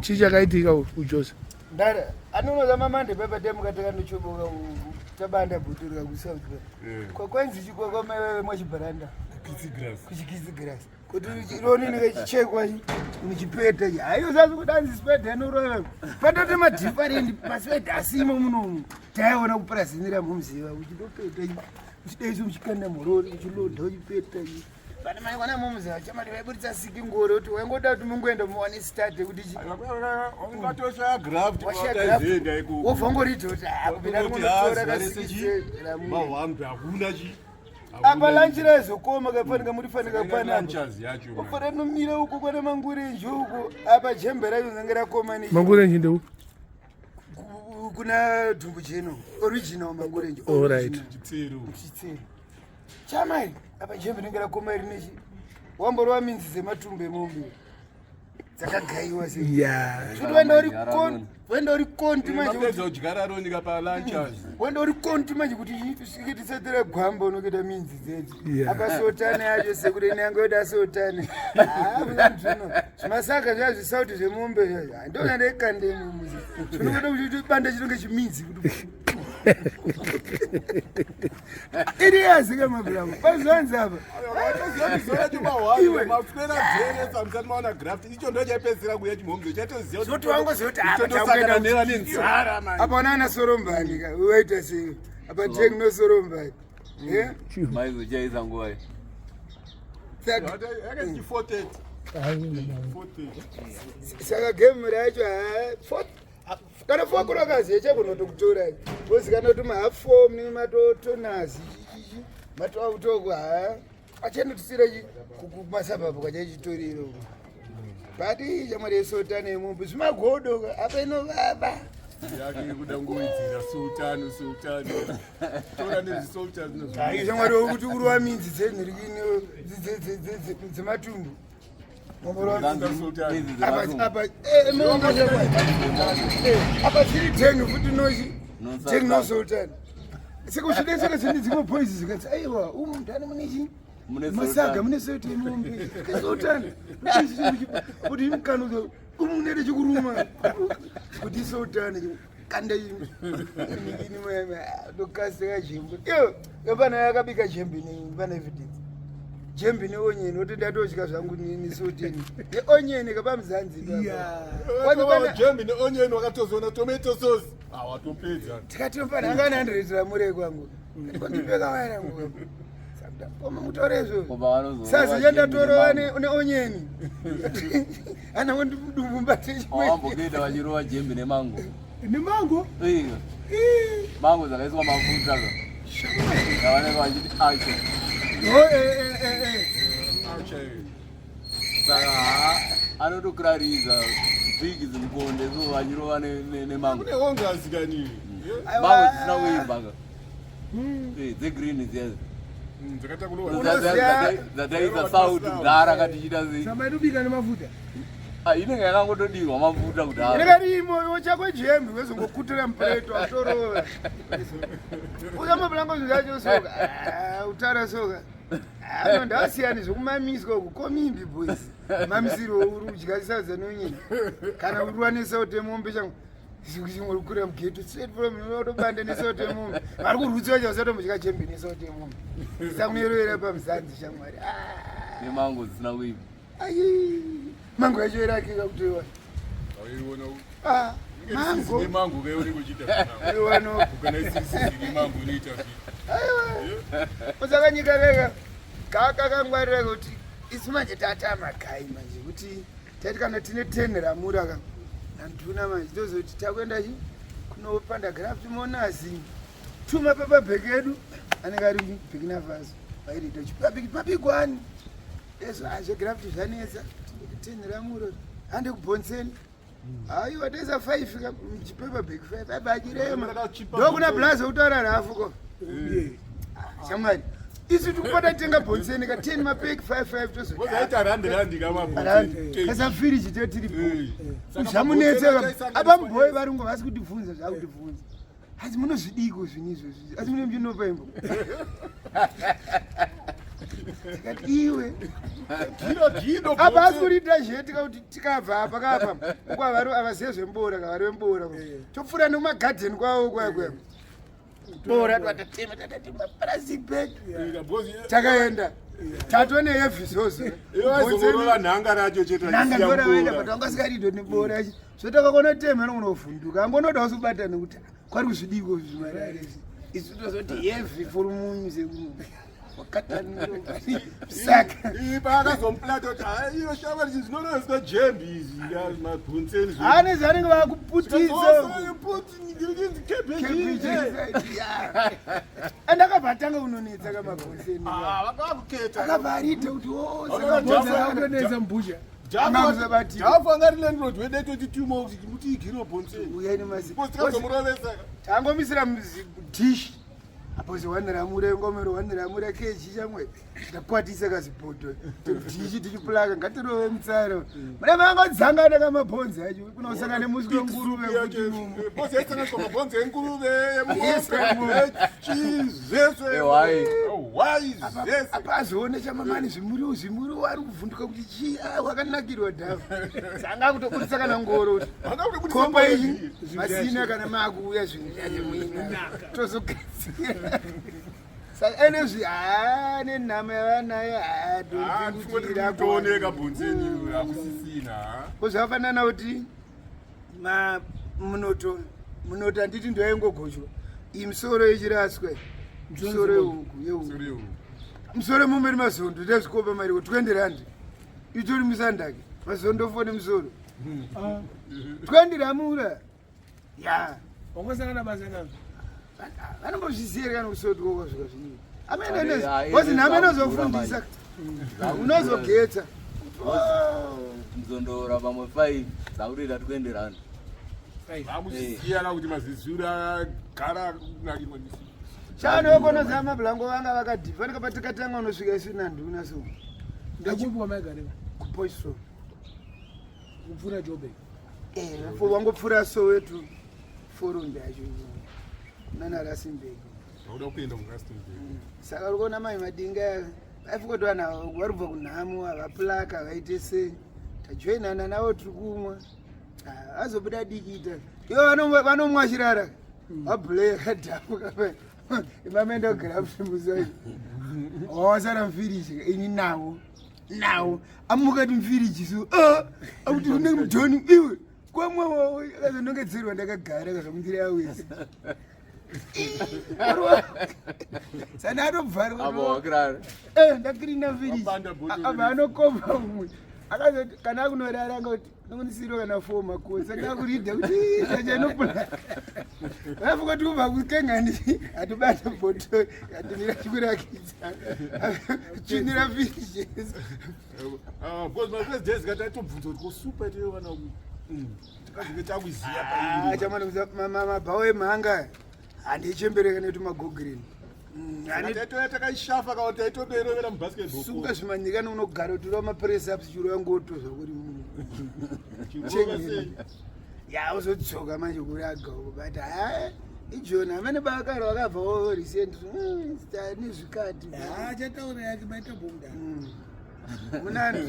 Chii chakaitika kuJozi? Ndara, anonoza mamande pepa temu kataka nochoboka tabanda bhuturika kuSouth. Kwa kwanzi chikwa kwa mai mwachibharanda. Kuchikisi grass. Kuti roni nikachichekwa muchipeta. Hayo sasa kudanzi speda inorova. Patote madifferent pasweda asimo munomu. Taiona kupurazinira mumuziva uchidopeta. Uchidaiso uchikanda murori uchilodha uchipeta. Pane mai kwana mumuziva chamari vaiburitsa siki ngoro kuti waingoda kuti mungoenda muwane start kuti chi. Watoshaya graft Washaya graft. wataizenda ikoko. Wobva ungoriti kuti ah kupinda Kuti kunotora hazi kasiki varese chi? ramu. Mahwambe hakuna chi. Apa lunch raizokoma kafanika muri fanika panapa. Lunches yacho. man. Ofana nomira uko kwana mangurenje uko apa jembe racho rinenge rakoma ne Mangurenje ndeupi? kuna dhumbu jeno original mangurenje. All right. original. Chitsero. Chitsero. Chamai apa jembe rinenge rakoma rinechi. Wamborova minzi dzematumbu emombe. Dzakagaiwa sei. Yeah. Kuti wenda uri kon wenda uri konti manje kuti Mapedza kudyara ronika pa lunches. wenda uri konti manje kuti tisvike tisatira gwamba unokuita minzi dzedzi Yeah. apa sotane yacho sekuri yangu yoda sotane zvino zvimasaka zviya zvisauti zvemombe zviya ndona ndaikande mumuzi zvinokuita kuti banda chinonge chiminzi kuti iri yazika mabhurangu pazvanzi apa Iwe. Maswera dzeretsa musati maona graft icho ndo chaipedzisira kuuya chimhomzo chatoziva Zvoti wangoziva kuti apa tondosangana takuenda nevane nzara manje. apa unaana sorombani ka waita sei apa teng sorombani Eh? Maizochaisa nguva iyi. Saka- Yakati 4:30. 4:30. Saka game racho ha kana fokurokazi chakunotokutora wozikana kuti mahalf four munenge matotonazi chichichi matoautoko ha achanotisira kumasabhabhu kwachaichitoriro but chamwari yesotane yemombe zvimagodo apa inovava. Yake kuda ngoidzira sultano sultano. Tora nezvisultano. Hai shamwari wekuti urova minzi dzenhirikini dzematumbu. Midzi Apa dzematumbu. apa mombe shamwari. Apa dziri 10 futi nochi No 10 no sultan. sultan. Saka uchidetsera zvine dzimwe boys zvikati aiwa umu ndani mune chi Mune masaga sultan. mune soti mombe sultan kuti imukano umu unede chikuruma kuti sultan kanda ini ndokasika jembe iyo yopana yakabika jembe ne pane evidence jembe neonyeni woti ndatodya zvangu nesoteni neonyeni kapamuzanzi. Jembe neonion wakatozoona tomato sauce. Ah, watopedza. Tikati pana anga 100 ramure kwangu kondipeka waya rangu koma mutore izvozvo. Koma vanozorova Sazi jembe chandatorova nemango. neonyeni ana wondidumbumbate. Awambokuita vachirova jembe nemango. Nemango? Iya. Mango dzakaiswa mafuta ka. Yavanenge vachiti acho. Acha. Saka ha anotokrariza big zimukonde so vachirova nemango. Kune ongazi kani. Mango dzisina kuibva ka. Eh, dzegreen dziya. Dzakaita kulowa. Dzataisa sauti kudhara katichiita sei. Samba inobika nemafuta. Ah, inenge yakangotodirwa mafuta kudhara. Inenge rimo chako jembe wezongokutura mupureto watorova usamabulango zvacho soka utara soka ano ndasiyani zvokumamiswa uku komimbi boys mamisiro uri kudya sadza nonyeni kana uriwa nesauti yemombe changu uri mugeto straight from utobanda nesauti yemombe vari kurutsi vacho vasatombodya jembe nesauti yemombe sakunerovera pamuzanzi shamwari. Ah. Nemango dzisina kuibva. Ai, mango yacho irakika kutoiwa. Aiona. Ah, mango. Nemango ke uri kuchita. Iwano. Kana isisi nemango unoita. Aiwa. Usakanyika kaka. Kaka kangwarira kuti isu manje tata magai manje kuti taiti kana tine 10 ramura ka. Nanduna manje tozoti takuenda chi kunopanda graft monazi. Tuma papa bheke edu anenge ari Burkina Faso. Vairita chi mabigwani. Eso azve graft zvanetsa. 10 ramura. Hande kubhonseni. Aiwa taisa 5 chipepa bag 5 abva achirema. Ndokuna blaza kutaura rafu ko. Shamwari. Isu tikupota tenga bhonseni ka 10 mapeki 5 5 tozo. Wozaita randi randi kama. Kasafiriji te tiripo. Zvamunetsa apa mubhoyi varungu vasi kutibvunza zvakutibvunza. Asi munozvidiko zvinhu izvozvi. Asi mune muchinopa imbo. Tikati iwe. Gino gino. Apa asi kuriita zve tikauti tikabva apa kapa. Uko avari avazive zvembora kavari vembora. Topfuura nekumagadheni kwavo kwaya kwaya. Bora twatatema tatatema plastic bag. Takaenda. Tatone heavy zozo. Iwe nhanga racho chete. Nhanga ndoravaenda but wanga usingaride nebora. Zvotaka tema anonovhunduka. Angonoda usubata nekuti kwari kuzvidiko zvimarare izvi. Isu tozoti heavy for munhu wakatanira saka paakazomuplata kuti iyo shamwari zvinoroveswa jembi izvi mabhonseni ane zvanenge vakuputisa and akabva atanga kunonetsa kamabhonseni vakakuketa akabva arite kuti Akunetsa mbusha. Jafu anga ri landlord wedu aitoti tuma kuti muti igiro bhonseni uyai nemazi tikazomurovesa tangomisira dish apo ziwanhiramure ngomero wanhiramure keji chamwe ndakwatisa kazibhodho dishi tichiplaka ngatirove mutsaro mune mangodzangana kamabhonzi acho kunosangana nemuswe wenguruve kuti mumu bhozi yaisanganiswa mabhonzi enguruve Yes, emombe chii zvese Ehwai. hwai zvese apa azoona chamamani zvimuriwo zvimuriwo ari kuvhunduka kuti chii ah, wakanakirwa dhafu sanga kutobudisa kana ngoro kuti Vanga kutobudisa komba ngoro iyi masina kana maakuuya zvinhu zvacho muina tozogadzira saka ene zvi haa nenhamo yavanayo haa tooneka bhonzeni hakusisina kozvafanana kuti ma munoto munoto handiti ndoyaingogochwa iyi misoro yechiraswa misoro yehuku yehuku musoro mumeri mazondo ndezvikopa mariko 20 rand itori musandake mazondo fo nemusoro 20 ramura ya Wangosangana basa nazvo. vanombozviziva here kana kusoti kokwasvika zvinii Are- are- amenozi nhamo zvakudhura inozofundisa unozogetsa Mzondora pamwe 5 dzakutoita 20 rand. vakusiyana kuti mazizuru agara kunakirwa ndisi shano yokonoza mabhulango vanga vakadhipa fanika patikatanga unosvika isu nanduna so Ndekupi kwamaigarira? kupoiso Kupfuura Joburg. wangopfuura soweto forumbi yacho nana rasimberg auda kuenda kurustenburg saka uri kuona mai madinga aifuka kuti vanhu vari kubva kunhamo havaplaka vaite sei tajoinana navo tiri kumwa Ah, azobuda dikita ivo vanomwa chirara vabhule yakadhamuka imamenda kugara musimbuso wasara mufiriji ini nawo nawo amukati mufiriji so akuti une mudhoni iwe kwamwa akazonongedzerwa ndakagara akazomundira awese sana atobvarwa Apo wakirara. ndakirina firiji Wapanda bhotoro abva anokomba umwe akazoti kana akunorara angoti nongonisiro kana fo makosi anga akuridha kuti chachanopula vafuka kuti kubva kukengani hatibata bhoto hatimira chikurakidza chinira firiji because my first days kati aitobvunza kuti kosupa itoiwana tikazenge takuziya pairi chamana mabhawo emhanga handichembereka netumagogirini taitoya takaishafa kana kuti taitotoirovera mubasketball sunga zvimanyikani unogara utirova mapress ups chirova ngoto zvakuri Chirova sei? ya uzodzoka manje kuraga uko but ha ijoni amene bakara vakabvawo recent nezvikati Ah, chataura yake maita bomda. Munani.